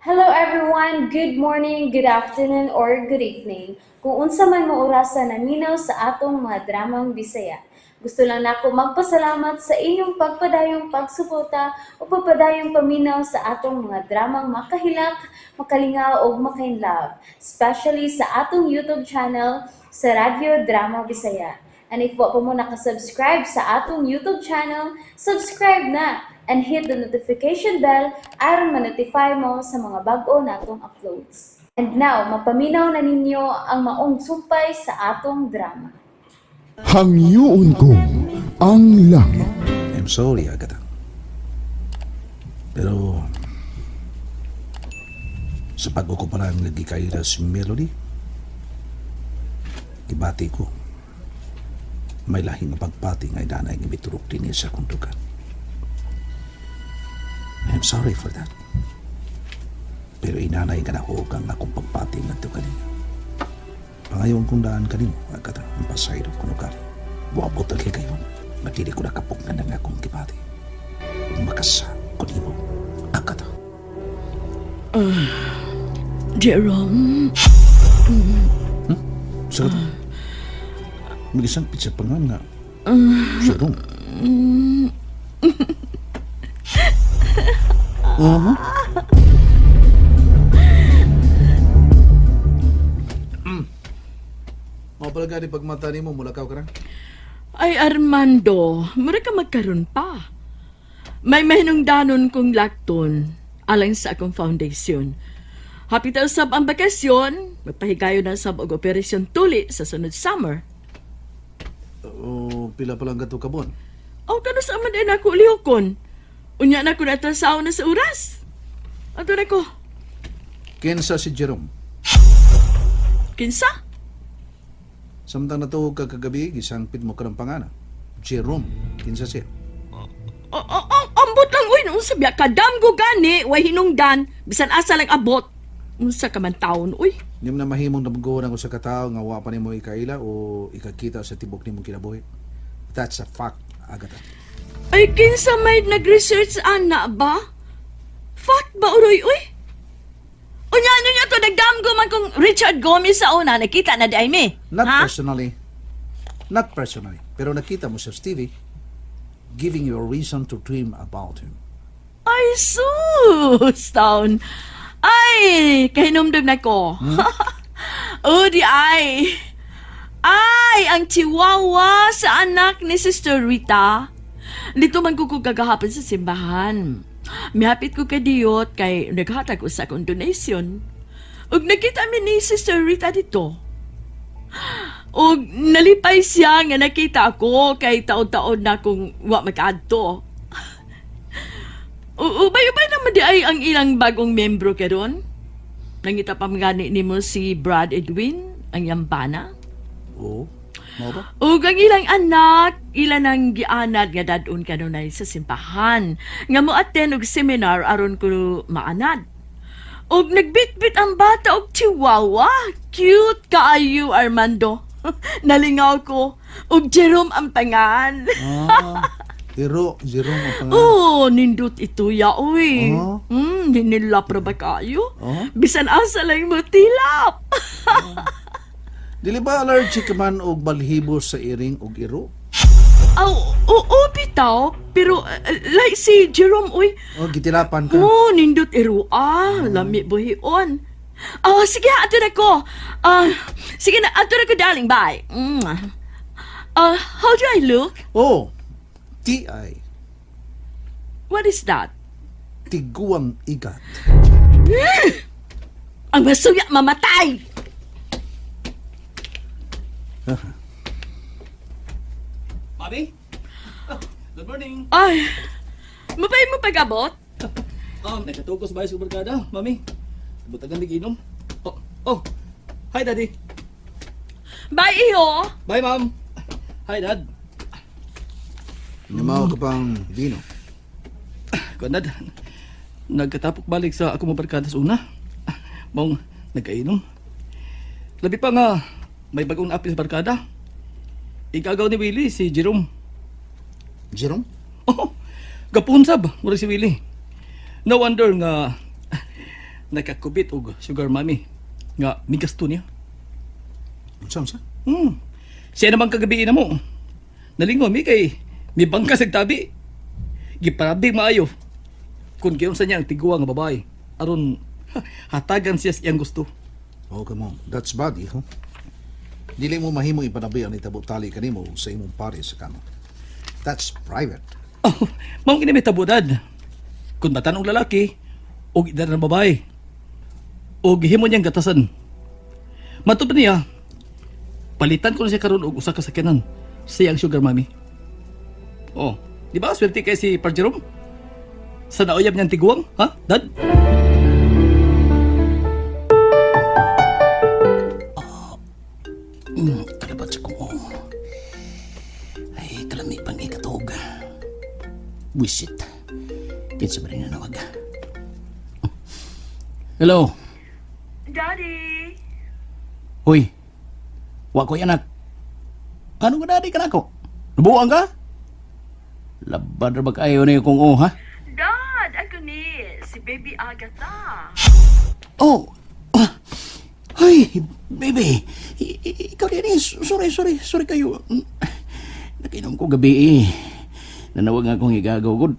Hello everyone! Good morning, good afternoon, or good evening. Kung unsa man mo orasa naminaw sa atong mga dramang Bisaya. Gusto lang nako magpasalamat sa inyong pagpadayong pagsuporta o pagpadayong paminaw sa atong mga dramang makahilak, makalingaw ug makainlove, especially sa atong YouTube channel sa Radyo Drama Bisaya. And if wa pa mo nakasubscribe sa atong YouTube channel, subscribe na and hit the notification bell aron ma-notify mo sa mga bag-o natong uploads. And now, mapaminaw na ninyo ang maong sumpay sa atong drama. Hangyoon ko ang langit. I'm sorry, Agatha. Pero sa pag ko pa lang nagkikaila si Melody, ibati ko, may lahing nga pagpati nga idanay nga miturok din niya sa kundukan. I'm sorry for that. Pero inanay nga nahug ang akong pagpati ngadto kaniya. Pangayon kong daan kanimo, Agatha, ang pasaylo kuno kari. Buabot ang kayo, madili ko nakapugnan ang akong gibati. Makasa ko nimo, Agatha. Jerome, Sa may isang pizza pa nga nga. Jerome. Uh-huh. Mao pala gani pagmata nimo mulakaw ka ra. Ay, Armando, mura ka magkaroon pa. May mahinungdanon kong lakton alang sa akong foundation. Hapit na usab ang bakasyon, magpahigayon na sab og operasyon tuli sa sunod summer. O pila pa lang gato ka buwan. Aw, kano sa man din ako lihokon. Unya na ko natrasaw na sa oras. Ato na ko. Kinsa si Jerome? Kinsa? Samtang natuog ka kagabi, gisangpit mo ka ng pangana. Jerome, kinsa siya? O, ambot lang uy, unsa biya kadamgo gani, way hinungdan, bisan asa lang abot. Unsa ka man taon uy. Hindi mo na mahimong nabugoan ang usa ka tawo nga wa pa nimo ikaila o ikakita sa tibok nimong kinabuhi. That's a fact, Agatha. Ay, kinsa may nag-research ana ba? Fact ba uroy uy? Unya ano niya to nagdamgo man kung Richard Gomez sa una nakita na di ay mi. Not Ha? personally. Not personally. Pero nakita mo sa TV giving you a reason to dream about him. Ay sus, taon. Ay, kahinumdum na ko. Oh, di ay. Ay, ang chihuahua sa anak ni Sister Rita. Dito man ko kagahapon sa simbahan. Mihapit ko kay Diyot kay naghatag ko sa akong donation. Ug nakita mi ni Sister Rita dito. Ug nalipay siya nga nakita ako kay taon-taon na kung wa makaadto. Ubay-ubay naman di ay ang ilang bagong membro karon. Nangita pa man gani nimo si Brad Edwin, ang yambana. Oo. Mao ba? Ug ang ilang anak, ilan ang gianad nga dadun kanunay sa simbahan. Nga mo attend og seminar aron ko maanad. Ug nagbitbit ang bata og chihuahua. Cute kaayo, Armando. Nalingaw ko. Ug Jerome ang pangan. Ah, Iro, Jerome ang pangalan. Oh, nindot ito ya, uy. Oh. Ninilap ra ba kayo? Oh. Bisan asa lang mo tilap. Dili ba allergic ka man og balhibo sa iring og iro? Aw, oo, bitaw. Pero like si Jerome, uy. O gitilapan ka? Oh, nindot iro ah. Lami buhion. Oh, sige, ato na ko. Ah, sige na, ato na ko, darling. Bye. Ah, how do I look? Oh, TI, What is that? Tiguang igat. Ang masuya mamatay! Mami? Ah, good morning. Ay, mabay mo pag-abot? Oh, nagkatugos ba sa barkada, Mami? Butagan di ginom. Oh, oh. Hi, Daddy. Bye, iho. Bye, Ma'am. Hi, Dad. Nimaw ka pang vino. Kuan, Dad. Nagkatapok balik sa ako mo barkada sa una. Mong nagkainom. Labi pa nga, may bagong naapil sa barkada. Igagaw ni Willie, si Jerome. Jerome? Oh, gapun sab, mura si Willie. No wonder nga Nakakubit og sugar mommy nga migasto niya. Unsa unsa? Siya naman kagabi na mo. Nalingon mi kay mi bangka sa tabi. Giparabi maayo. Kung giunsa niya ang tiguang nga babae aron hatagan siya sa iyang gusto. Oh, come on. That's bad, iho. Dili mo mahimo ipanabi ang itabo tali kanimo sa imong pare sa kamo. That's private. Oh, mao gini may tabudad. Kung batan og lalaki og edad ng babae. Og himo niyang gatasan. Matod pa niya, palitan ko na siya karon og usa ka sakyanan. Siya ang sugar mommy. Oh, di ba swerte kay si Par Jerome? Sa nauyab niyang tiguang, ha? Dad? Kalabat sa kong. Ay, kalami pang ikatog. Wisit. Kinsa ba rin nanawag? Hello? Daddy! Hoy. Wa ko'y anak. Ano ka daddy ka nako? Nabuang ka? Labad ra ba kayo ni kung oh, ha? Dad, ako ni, si Baby Agatha. Oh. Ah. Ay, baby. Ikaw din eh. Sorry, sorry. Sorry kayo. Nakinom ko gabi eh. Nanawag nga akong igagaw gud.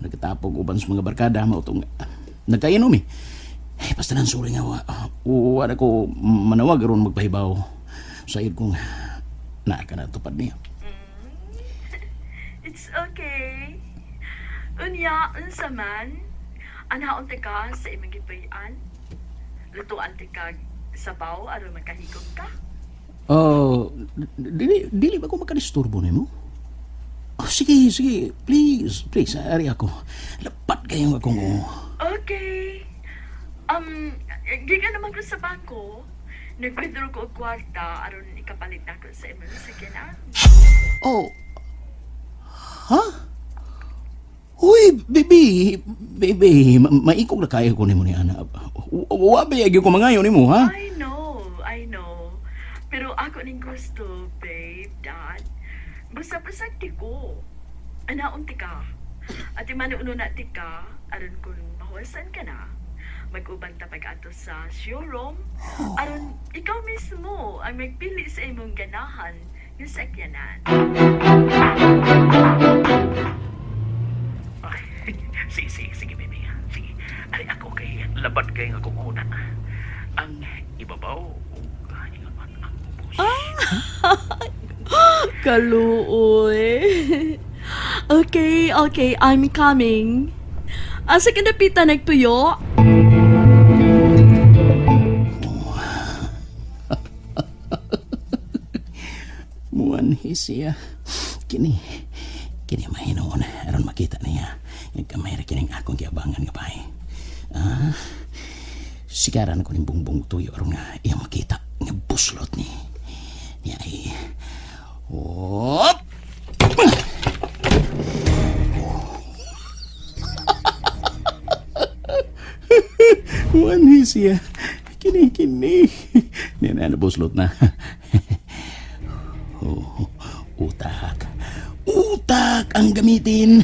Nagkatapog uban sa mga barkada. Mautong. Nagkainom eh. Eh, basta nang sorry nga. Wa na ko manawag aron magpahibaw. Sayod kong naa ka na tupad niya. It's okay. Unya, unsa man, anaon ta ka sa imong gipayan? Lutuan ta ka sabaw aron makahigop ka? Oh, dili dili ba ko makadisturbo nimo? Oh, sige, sige. Please, please, ari ako. Lapat kayong akong oh. Okay. Gikan naman ko sa bangko. Nag-withdraw ko og kwarta aron ikapalit nako sa imong sakyanan. Oh. Ha? Uy, baby, baby, maikog na kayo ko nimo ni ana. Wa ba gyud ko mangayo nimo, ha? I know, I know. Pero ako ning gusto, babe, dad. Basta pasagdi ko. Anaon ti ka. At imanuno na ti ka, aron kung mahuwasan ka na, mag-uban ta pag-ato sa showroom, aron ikaw mismo ang magpili sa imong ganahan nga sakyanan. Sige, sige, sige, baby. Sige. Ari ako kay labad kay nga akong una. Ang ibabaw ug ingon man ang ubos. Kaluoy. Okay, okay, I'm coming. Asa ka napita nagtuyo? Muanhi siya. Kini, kini mahinoon. Aron makita niya. Nga kamay ra kining akong giabangan nga bahay. Ah, sigaran ko ning bungbong tuyo aron nga iyang makita nga buslot ni. Niya ay. Hop! Muanhi siya. Kini, kini. Niya na nabuslot na. Oh, utak. Utak ang gamitin.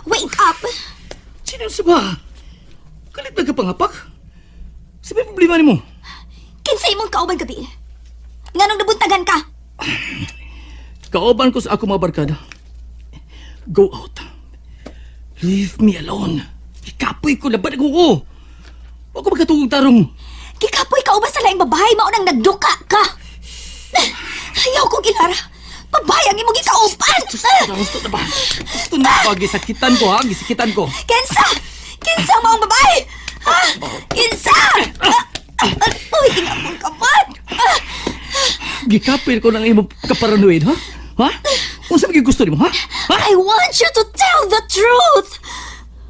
Wake up! Sino sa ba? Kalit na ka pangapak? Sabi problema nimo. Kinsa imong kauban gabi? Nganong nabuntagan ka? Kauban ko sa ako mga barkada. Go out. Leave me alone. Ikapoy ko, labad ako ko. Huwag ko magkatugong tarong. Gikapoy ka uban sa laing babae, mao nang nagduka ka. Ayaw kong ilara. Babae ang imong gikauban. Gusto na ba? Gusto na ba? Gisakitan ko ha? Gisakitan ko. Kinsa! Kinsa ang maong babae? Ha? Kinsa! Uy, inapong kamat! Gikapil ko ng imong kaparanoid, ha? Ha? Unsa ba gusto nimo, ha? Ha? I want you to tell the truth!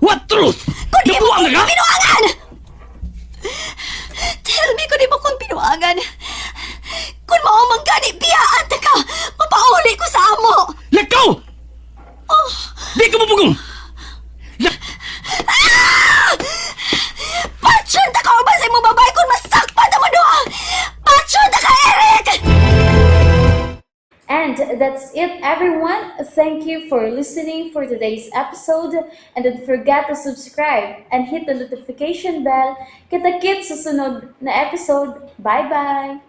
What truth? Kung di mo Nabuang kong na ka? pinuangan! Tell me kung di mo kong pinuangan. Kung mao man gani, biyaan ta ka! Mapauli ko sa amo! Lakaw! Di ka mapugong! Patsyon ta ka uban sa imong babae kung masakpan ta mo duha! Patsyon ta ka, Eric! And And that's it, everyone. Thank you for listening for today's episode. And don't forget to subscribe and hit the notification bell. Kita-kits sa sunod na episode. Bye-bye!